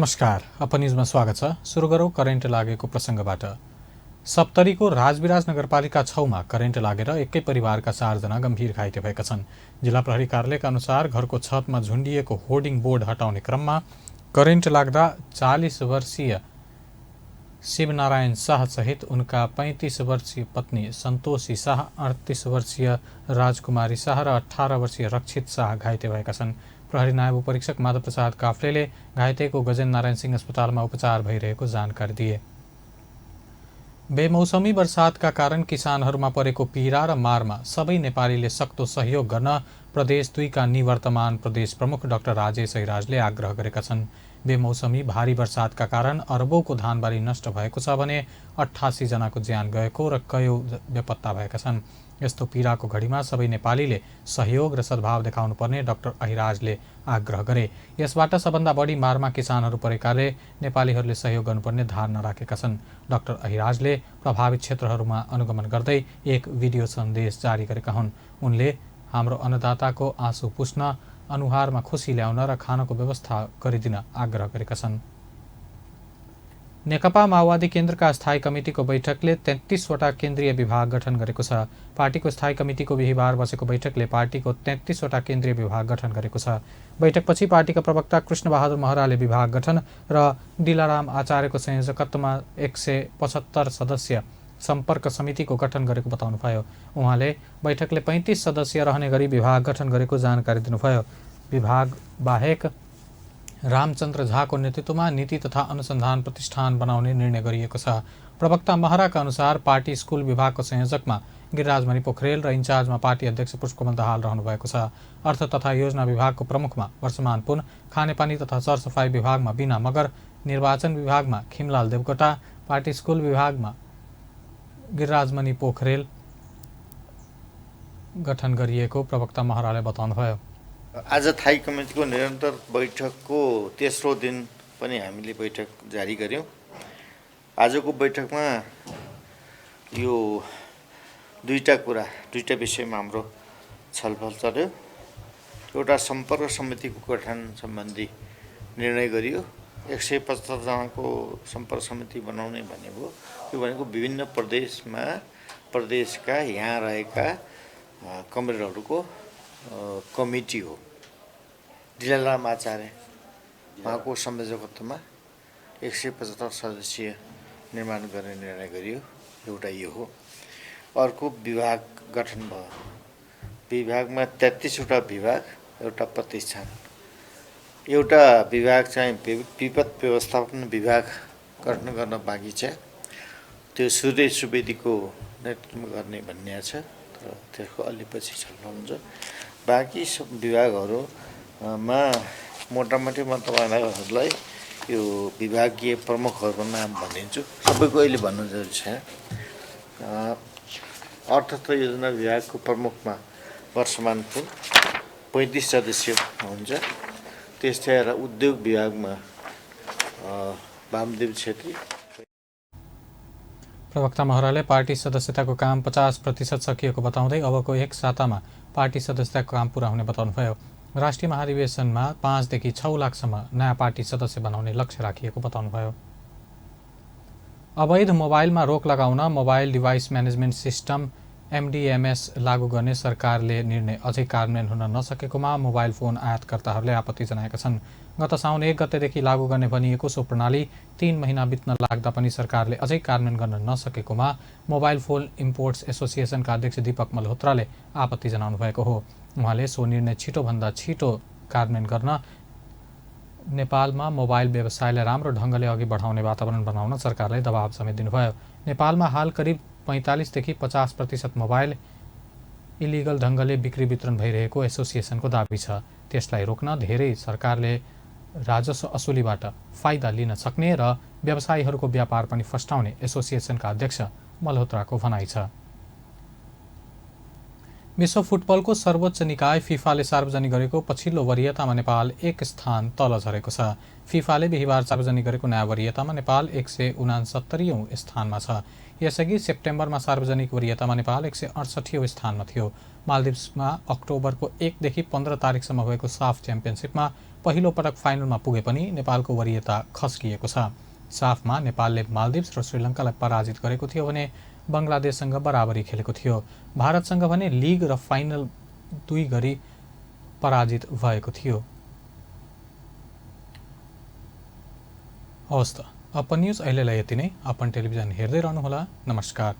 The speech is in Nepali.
नमस्कार, अपनिजमा स्वागत छ। सुरु गरौँ करेन्ट लागेको प्रसङ्गबाट। सप्तरीको राजविराज नगरपालिका 6 मा करेन्ट लागेर एकै परिवारका 4 जना गम्भीर घाइते भएका छन्। जिल्ला प्रहरी कार्यालयका अनुसार घरको छतमा झुन्डिएको होर्डिङ बोर्ड हटाउने क्रममा करेन्ट लाग्दा 40 वर्षीय शिवनारायण शाह सहित उनका 35 वर्षीय पत्नी सन्तोषी शाह, 38 वर्षीय राजकुमारी शाह र 18 वर्षीय रक्षित शाह घाइते भएका छन्। प्रहरी नायब उपरीक्षक माधव प्रसाद काफ्लेले घाइतेको गजेन्द्र नारायण सिंह अस्पतालमा उपचार भइरहेको जानकारी दिए। बेमौसमी वर्षातका कारण किसानहरूमा परेको पीडा र मारमा सबै नेपालीले सक्दो सहयोग गर्न प्रदेश 2 का निवर्तमान प्रदेश प्रमुख डाक्टर राजेश ऐराजले आग्रह गरेका छन्। बेमौसमी भारी वर्षातका कारण अरबौंको धानबारी नष्ट भएको छ भने 88 जनाको ज्यान गएको र कयौं बेपत्ता भएका छन्। यस्तो पीडाको घडीमा सबै नेपालीले सहयोग र सद्भाव देखाउनुपर्ने डाक्टर ऐराजले आग्रह गरे। यसबाट सबभन्दा बढी मारमा किसानहरू परेकाले नेपालीहरूले सहयोग गर्नुपर्ने धारणा राखेका छन्। डाक्टर ऐराजले प्रभावित क्षेत्रहरूमा अनुगमन गर्दै एक भिडियो सन्देश जारी गरेका हुन्। उनले हाम्रो अन्नदाताको आँसु पुस्न, अनुहारमा खुसी ल्याउन र खानको व्यवस्था गरिदिन आग्रह गरेका छन्। नेकपा माओवादी केन्द्रका स्थायी कमिटिको बैठकले 33 वटा केन्द्रीय विभाग गठन गरेको छ। पार्टीको स्थायी कमिटिको बिहिबार बसेको बैठकले पार्टीको 33 वटा केन्द्रीय विभाग गठन गरेको छ। बैठकपछि पार्टीका प्रवक्ता कृष्णबहादुर महराले विभाग गठन र दिलाराम आचार्यको संयोजकत्वमा 175 सदस्य सम्पर्क समितिको गठन गरेको बताउनुभयो। उहाँले बैठकले 35 सदस्य रहने गरी विभाग गठन गरेको जानकारी दिनुभयो। विभाग बाहेक रामचन्द्र झाको नेतृत्वमा नीति तथा अनुसन्धान प्रतिष्ठान बनाउने निर्णय गरिएको छ। प्रवक्ता महराका अनुसार पार्टी स्कुल विभागको संयोजकमा गिरिराजमणि पोखरेल र इन्चार्जमा पार्टी अध्यक्ष पुष्पकमल दाहाल रहनुभएको छ। अर्थ तथा योजना विभागको प्रमुखमा वर्षमान पुन, खानेपानी तथा सरसफाई विभागमा बिना मगर, निर्वाचन विभागमा खिमलाल देवकोटा, पार्टी स्कुल विभागमा गिरिराजमणि पोखरेल गठन गरिएको प्रवक्ता महराले बताउनुभयो। आज स्थायी कमिटीको निरन्तर बैठकको तेस्रो दिन पनि हामीले बैठक जारी गर्यौं। आजको बैठकमा यो दुईटा विषयमा हाम्रो छलफल चल्यो। एउटा सम्पर्क समितिको गठन सम्बन्धी निर्णय गरियो। 175 जनाको सम्पर्क समिति बनाउने भनेको यो भनेको विभिन्न प्रदेशका यहाँ रहेका कमरेडहरूको कमिटी हो। दिलाराम आचार्य उहाँको संयोजकत्वमा 175 सदस्यीय निर्माण गर्ने निर्णय गरियो। एउटा यो हो। अर्को विभाग गठन भयो। विभागमा 33 वटा विभाग, एउटा प्रतिष्ठान। एउटा विभाग चाहिँ विपद व्यवस्थापन विभाग गठन गर्न बाँकी छ। त्यो सूर्य सुवेदीको नेतृत्वमा गर्ने भन्ने छ, तर त्यसको अलि पछि छलफल हुन्छ। बाँकी सब विभागहरूमा मोटामोटी म तपाईँहरूलाई यो विभागीय प्रमुखहरूको नाम भनिदिन्छु। सबैको अहिले भन्नु जरुरी छैन। अर्थ तथा योजना विभागको प्रमुखमा वर्षमान पुन 35 सदस्य हुन्छ। त्यस्तै उद्योग विभागमा वामदेव छेत्री। प्रवक्ता महराले पार्टी सदस्यताको काम 50% सकिएको बताउँदै अबको एक सातामा पार्टी सदस्यताको काम पूरा हुने बताउनुभयो। राष्ट्रिय महाधिवेशनमा 5 देखि 6 लाखसम्म नयाँ पार्टी सदस्य बनाउने लक्ष्य राखिएको बताउनुभयो। अवैध मोबाइलमा रोक लगाउन mobile device management system MDMS लागू गर्ने सरकारले निर्णय अझै कार्यान्वयन हुन नसकेकोमा मोबाइल फोन आयातकर्ताहरूले आपत्ति जनाएका छन्। गत साउन 1 गतेदेखि लागू गर्ने भनिएको सो प्रणाली 3 महिना बित्न लाग्दा पनि सरकारले अझै कार्यान्वयन गर्न नसकेकोमा मोबाइल फोन इम्पोर्ट्स एसोसिएसनका अध्यक्ष दीपक मल्होत्राले आपत्ति जनाउनु भएको हो। उहाँले सो निर्णय छिटोभन्दा छिटो कार्यान्वयन गर्न नेपालमा मोबाइल व्यवसायलाई राम्रो ढङ्गले अघि बढाउने वातावरण बनाउन सरकारलाई दबाव समेत दिनुभयो। नेपालमा हाल करिब 45 देखि 50% मोबाइल इलिगल ढङ्गले बिक्री वितरण भइरहेको एसोसिएसनको दाबी छ। त्यसलाई रोक्न धेरै सरकारले राजस्व असुलीबाट फाइदा लिन सक्ने र व्यवसायीहरूको व्यापार पनि फस्टाउने एसोसिएसनका अध्यक्ष मल्होत्राको भनाइ छ। विश्व फुटबलको सर्वोच्च निकाय फिफाले सार्वजनिक गरेको पछिल्लो वरियतामा नेपाल 1 स्थान तल झरेको छ। फिफाले बिहिबार सार्वजनिक गरेको नयाँ वरियतामा नेपाल 169औं स्थानमा छ। यसअघि सेप्टेम्बरमा सार्वजनिक वरियतामा नेपाल 168औं स्थानमा थियो। मालदिप्समा अक्टोबरको 1 देखि 15 तारिकसम्म भएको साफ च्याम्पियनसिपमा पहिलो पटक फाइनलमा पुगे पनि नेपालको वरियता खस्किएको छ। साफमा नेपालले मालदिप्स र श्रीलङ्कालाई पराजित गरेको थियो भने बङ्गलादेशसँग बराबरी खेलेको थियो। भारतसँग भने लिग र फाइनल 2 गरी पराजित भएको थियो। हवस् त, अपन न्युज अहिलेलाई यति नै। अपन टेलिभिजन हेर्दै रहनुहोला। नमस्कार।